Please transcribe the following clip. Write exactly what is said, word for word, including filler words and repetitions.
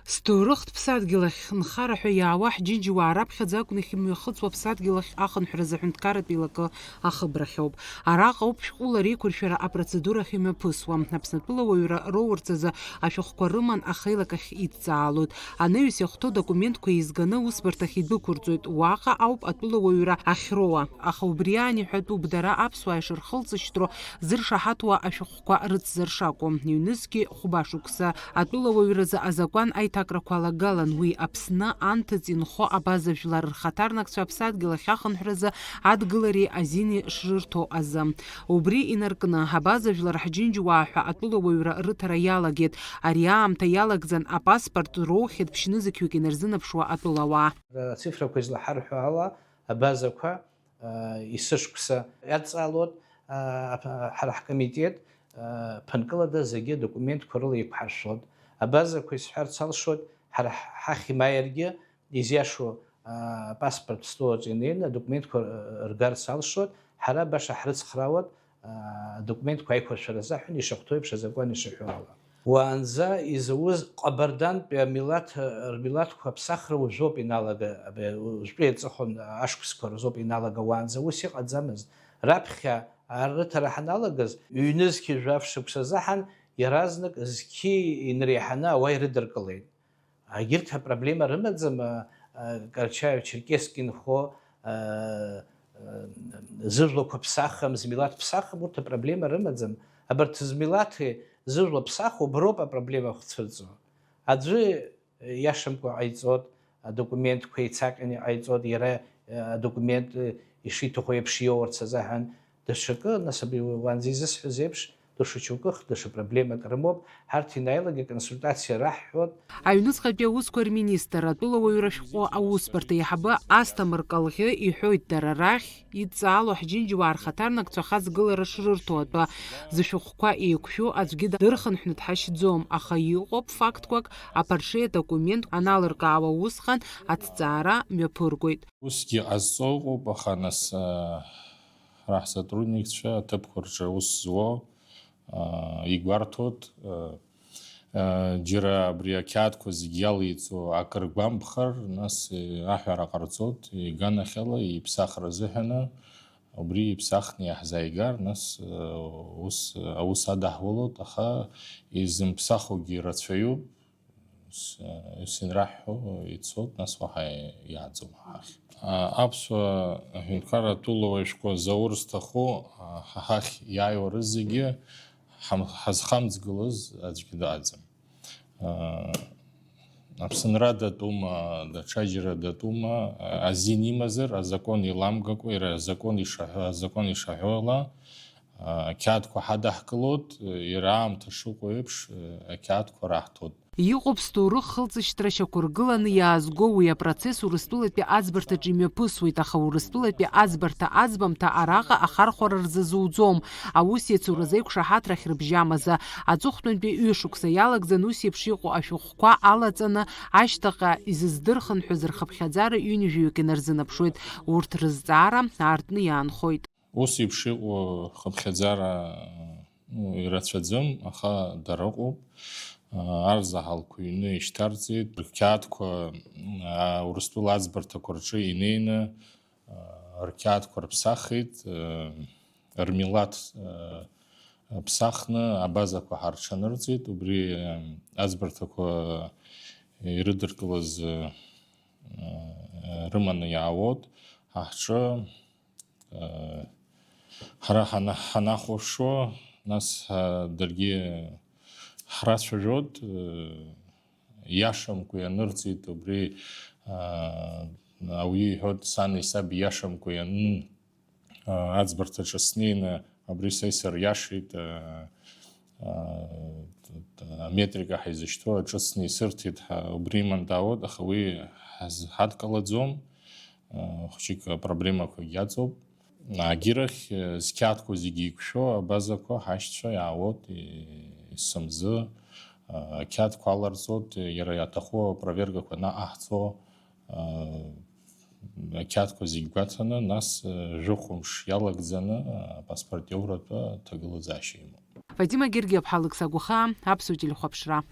Сҭоурыхтә ԥсадгьыл ахь нхара ҳәа иаауа ҳџьынџьуаа раԥхьаӡа акәны иахьымҩахыҵуа аԥсадгьыл ахь ахынҳәразы аҳәынҭқарратә еилакы ахыбрахьоуп. Араҟа ауп шәҟәыла реиқәыршәара апроцедура ахьымҩаԥысуа. Аԥснатәыла уаҩра роурц азы ашәҟәқәа рыман ахеилак ахь идҵаалоит. Анаҩс иахәҭоу документқәа еизганы аусбарҭахь идәықәырҵоит. Уаҟа ауп атәыла уаҩра ахьроуа. Аха убри аан иҳәатәуп дара аԥсуаа ишырхылҵышьҭроу зыршаҳаҭуа ашәҟәқәа рыцзар шакәу. Ҩнызқьи хәба шықәса. Атәылауаҩразы азакәан аиҭакрақәа алагалан, уи Аԥсны анҭыҵ инхо абаза жәлар рхаҭарнакцәа аԥсадгьыл ахь ахынҳәразы адгылареи азини шрырҭо азы. Убри инаркны, абаза жәлар ҳџьынџьуаа ҳәа атәылауаҩра рыҭара иалагеит. Ари аамҭа иалагӡан апаспорт роухьеит ԥшьнызқьҩык инарзынаԥшуа атәылауаа. Ацифрақәа излаҳарҳәо ала, абазақәа, а, есышықәса иадҵаалоит, а, ап-, ҳара ҳкомитет, а, ԥынкылада зегьы адокументқәа рыла еиқәҳаршәоит. Абазақәа исҳәарц алшоит, ҳара ҳ-, ҳахь имааиргьы изиашоу, а, апаспорт стол аҿы инеины адокументқәа, а, ргарц алшоит, ҳара баша ҳрыцхраауеит, а, адокументқәа аиқәыршәара азыҳәан ишахәҭоу еиԥш азакәан ишаҳәо ала. Уаанӡа изауз Ҟабардантәи амилаҭ, рмилаҭқәа аԥсахра уажәоуп иналага, абри уажәтәи аҵыхәан ашықәсқәа рзоуп иналага, уаанӡа ус иҟаӡамызт. Раԥхьа арыҭара ҳаналагаз, ҩнызқьи жәаф шықәса азыҳәан иаразнак зқьи инреиҳаны ауаа ирыдыркылеит. Егьырҭ апроблема рымаӡам, а, а, Карачаево-Черкесск инхо, а, а, зыжәлақәа ԥсахым, змилаҭ ԥсахым, урҭ апроблема рымаӡам. Абарҭ змилаҭи зыжәла ԥсахуа уброуп апроблема ахцәырҵуа. Аӡәы иашамкәа ҟаиҵоит, адокументқәа еицаҟьаны иҟаиҵоит, иара, а, адокумент, а, ишиҭаху еиԥш иоурц азыҳәан, даҽакы, нас абри уанӡа изысҳәаз еиԥш, даҽа шьоукых, даҽа проблемак рымоуп, ҳарҭ инаилагьы аконсультациа раҳҳәоит. Аҩныҵҟатәи аусқәа рминистр, атәылауаҩра шәҟәы аусбарҭа иаҳабы Асҭамыр Калӷьы иҳәоит, дара рахь идҵаало ҳџьынџьуаа рхаҭарнакцәа ахаҵгылара шрырҭо атәы. Зышәҟәқәа еиқәшәо аӡәгьы дырхынҳәны дҳашьӡом, аха иҟоуп фактқәак, аԥаршеи адокумент аналыркаауа усҟан аҭҵаара мҩаԥыргоит. Усгьы ҟазҵо ыҟоуп, аха нас, а, ҳара ҳсотрудникцәа аҭыԥқәа рҿы аус зуо, а, игәарҭоит, а, а, џьара абри ақьаадқәа зегь иалеиҵо акыр гәамԥхар, нас, э, аҳәара ҟарҵоит, иганахьала иԥсахра азыҳәаны, убри иԥсахны иаҳзааигар, нас, э, ус, аус адаҳулоит, аха изымԥсахугьы рацәаҩуп. Ус, ус инраҳҳәо ицоит, нас уаҳа иааӡом ҳахь. А, аԥсуа аҳәынҭқарра атәылауаҩ шәҟәы Заур зҭаху, а, ҳа ҳахь иааиуа рызегьы ҳам-, ҳазхамҵгылаз аӡәгьы дыҟаӡам. А, Аԥсынра датәума, даҽаџьара датәума, а, азин имазар, азакәан иламгакәа, иара азакәан ишаҳәо, азакәан ишаҳәо ала, а, ақьаадқәа ҳадаҳкылоит, иара аамҭа шыҟоу еиԥш, а, ақьаадқәа раҳҭоит. Иҟоуп зҭоурых хылҵышьҭра шьақәыргыланы иаазго уи апроцесс Урыстәылатәи аӡбарҭаҿы имҩаԥысуеит, аха Урыстәылатәи аӡбарҭа аӡбамҭа араҟа ахархәара рзазуӡом, аус иацуразы иқәшаҳаҭра ахьрыбжьамазы. Аҵыхәтәантәи ҩышықәса иалагӡан ус еиԥш иҟоу ашәҟәқәа алаҵаны, ашьҭахьҟа изыздырхынҳәыз рхыԥхьаӡара ҩынҩажәаҩык инарзынаԥшуеит, урҭ рызҵаара аартны иаанхоит. Ус еиԥш иҟоу рхыԥхьаӡара, ну, ирацәаӡам, аха дара ыҟоуп. Арзаҳалқәа ҩны ишьҭарҵеит, рқьаадқәа, а, Урыстәыла аӡбарҭақәа рҿы инеины, а, рқьаадқәа рԥсахит, а, рмилаҭ, а, ԥсахны абазақәа ҳарҽанырҵеит, убри, а, аӡбарҭақәа ирыдыркылаз, а, рыманы иаауеит. Ҳа ҳҿы Ҳара ҳана-, ҳанахәаԥшуа, нас, ҳа, даргьы ҳрацәажәоит, иашамкәа ианырҵеит убри, ауаҩы иҳәоит, сани саби иашамкәа ианын, аӡбарҭаҿы снеины, абри са исыриашеит, аметрика ҳаизышьҭоу аҿыцны исырҭеит ҳәа убри иман даауеит, аха уи ҳаз-, ҳадкылаӡом, хәыҷык апроблемақәагь иаҵоуп. Агьырахь, зқьаадқәа зегьы еиқәшәо абазақәа ҳашьцәа иаауеит, есымзы, ақьаадқәа аларҵоит, иара иаҭаху апроверкақәа наҟаҳҵо, ақьаадқәа зегь гәаҭаны, нас, жәохәымш иалагӡаны апаспорт иоуратәы аҭагылазаашьа имоуп. Фатима Гергиаԥҳа, Алықьса Гәахаа, Аԥсуа телехәаԥшра.